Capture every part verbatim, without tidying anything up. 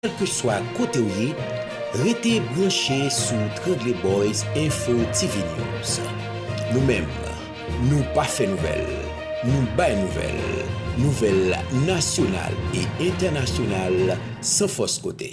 Kèlkeswa kote w ye, rete branche sou Trangle Boys Info T V News. Nou menm, nou pa fè nouvèl, nou bay nouvèl. Nouvèl nasyonal e entènasyonal san fòs kote.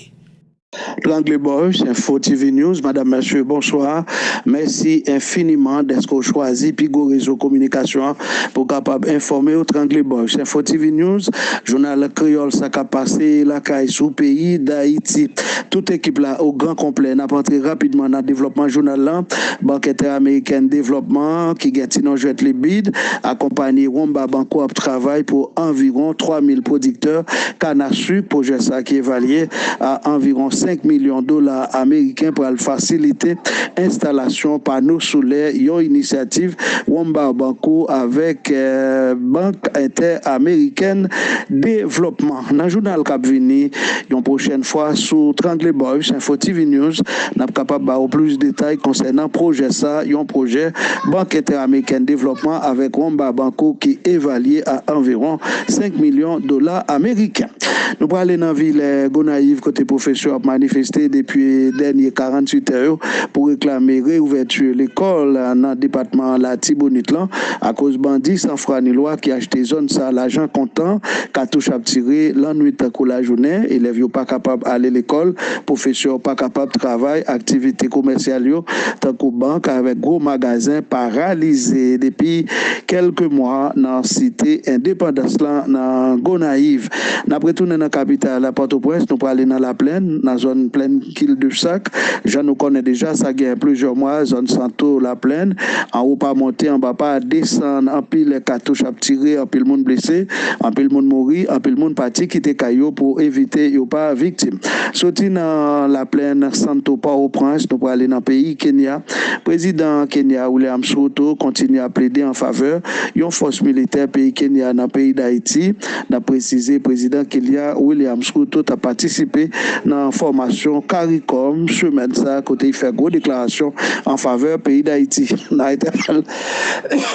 Trangle Boys Info T V News, madam, mesye, bonswa. Mèsi enfiniman dèske w chwazi pi gwo rezo kominikasyon an pou w kapab enfòme w. Trangle Boys Info T V News, jounal kreyòl sa k ap pase lakay, sou peyi Dayiti. Tout ekip la o gran konplè. N ap antre rapidman nan devlòpman jounal lan. Bank Entèamerikèn Devlòpman, ki gen ti non jwèt li bid, akonpanye Wamba Banco ap travay pou anviwon twa mil pwodiktè kann a sik. Pwojè sa ki evalye a anviwon senk milyon dola ameriken pral fasilite enstalasyon pano solè, yon inisyativ Wamba Banco avèk, eh, Bank Entèamerikèn Devlòpman. Nan jounal k ap vini, yon pwochèn fwa sou Trangle Boys Info T V News, n ap kapab ba w plis detay konsènan pwojè sa, yon pwojè Bank Entèamerikèn Devlòpman avèk Wamba Banco ki evalye a anviwon senk milyon dola ameriken. Nou prale nan vil, eh, Gonayiv, kote pwofesè ap manifeste depi dènye karanntuit è yo pou reklame reouvèti lekòl nan depatman Latibonit lan, akoz bandi san fwa ni lwa ki achte zòn sa lajan kontan, katouch ap tire lannwit tankou lajounen, elèv yo pa kapab ale lekòl, pwofesè yo pa kapab travay, aktivite komèsyal yo, tankou bank avèk gwo magazen, paralize depi kèlke mwa nan site endepandans lan nan Gonayiv. N ap retounen nan kapital la, Pòtoprens, nou prale nan Laplèn, nan zòn Plèn Kildesak. Jan nou konnen deja, sa gen plizyè mwa, zòn Santo, Laplèn, anwo pa monte, anba pa desann, anpil katouch ap tire, anpil moun blese, anpil moun mouri, anpil moun pati kite kay yo pou evite yo pa viktim. Soti nan Laplèn, Santo, Pòtoprens, nou prale nan peyi Kenya. Prezidan Kenya, Williams Ruto, kontinye ap plede an favè yon fòs militè peyi Kenya nan peyi Dayiti. N ap presize, prezidan Kenya, Williams Ruto, t ap patisipe nan fòmasyon CARICOM semèn sa, kote l fè gwo deklarasyon an favè peyi Dayiti. Nan entèval,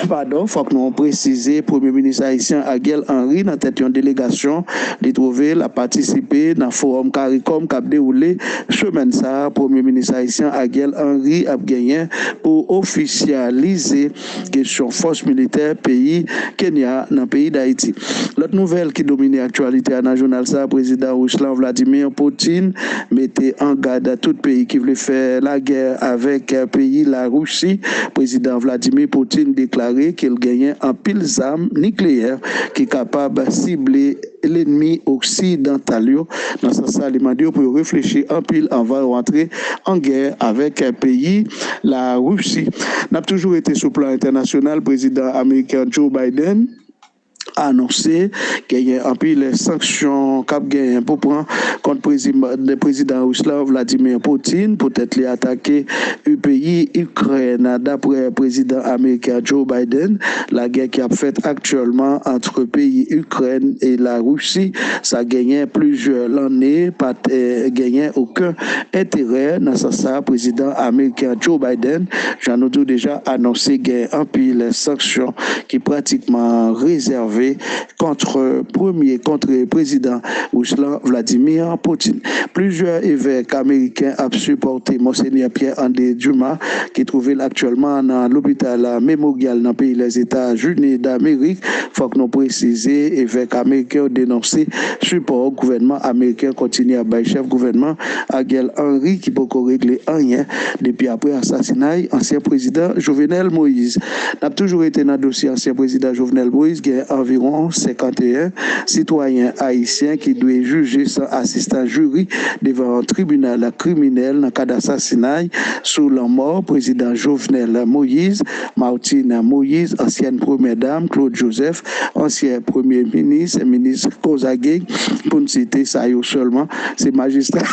padon, fòk nou presize, premye minis ayisyen Ariel Henry nan tèt yon delegasyon, li twouve l ap patisipe nan fowòm CARICOM k ap dewoule semèn sa a. Premye minis ayisyen Ariel Henry ap genyen pou ofisyalize kesyon fòs militè peyi Kenya nan peyi Dayiti. Lòt nouvèl ki domine aktyalite a nan jounal sa a, prezidan ris lan Vladimir Putin mete an gad tout peyi ki vle fè lagè avèk peyi Larisi. Prezidan Vladimir Putin deklare ke l genyen anpil zam nikleyè ki kapab sible lènmi oksidantal yo. Nan sans sa, li mande yo pou yo reflechi anpil anvan yo antre an gè avèk peyi Larisi. N ap toujou rete sou plan entènasyonal, prezidan ameriken Joe Biden anonse genyen anpil sanksyon k ap genyen pou pran kont prezi-, prezidan ris lan Vladimir Putin poutèt li atake peyi Ikrèn. Daprè prezidan ameriken Joe Biden, lagè ki ap fèt aktyèlman ant peyi Ikrèn e Larisi, sa genyen plizyè lanne, pa t, eh, genyen okenn enterè. Nan sans sa, prezidan ameriken Joe Biden, jan nou di w deja, anonse gen anpil sanksyon ki pratikman rezève kont premye, kont prezidan ris lan Vladimir Putin. Plizyè evèk ameriken ap sipòte Monsenyè Pierre André Dumas, ki twouve l aktyèlman nan lopital Memorial nan peyi Lèzetazini Damerik. Fòk nou presize, evèk ameriken yo denonse sipò gouvènman ameriken kontinye ap bay chèf gouvènman Ariel Henry, ki poko regle anyen depi apre asasinay ansyen prezidan Jovenel Moïse. N ap toujou rete nan dosye ansyen prezidan Jovenel Moïse. Gen anviwon senkanteyen sitwayen ayisyen ki dwe jije san asistans jiri devan yon tribinal kriminèl nan kad asasinay sou lanmò prezidan Jovenel Moïse, Martine Moïse, ansyèn premyè dam, Claude Joseph, ansyen premye minis, minis Gonzague, pou n site sa yo sèlman. Se majistra,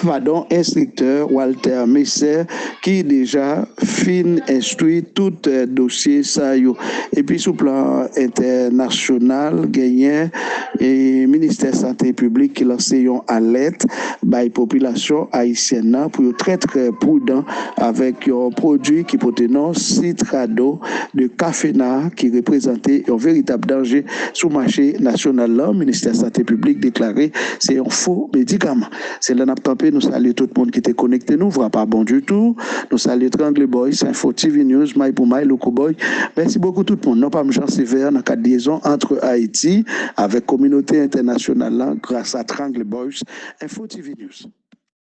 padon, enstriktè Walter Messer ki deja fin enstwi tout, eh, dosye sa yo. Epi sou plan entènasyonal, genyen, eh, ministè sante piblik ki lanse yon yon alèt bay popilasyon ayisyèn nan pou yo trè trè pridan avèk yon pwodui ki pote non Citrado de Cafena, ki reprezante yon veritab danje sou mache nasyonal la. Ministè Sante Piblik deklare se yon fo medikaman. Se la n ap kanpe. Nou salye tout moun ki te konekte nou. Vwa pa bon ditou. Nou salye Trangle Boys, Info T V News, May pou May, Louko Boy. Mèsi bokou tout moun. Non pa m Jean Sévère nan kad lyezon ant Ayiti avèk kominote entènasyonal la gras a Trangle Boys, Info T V News.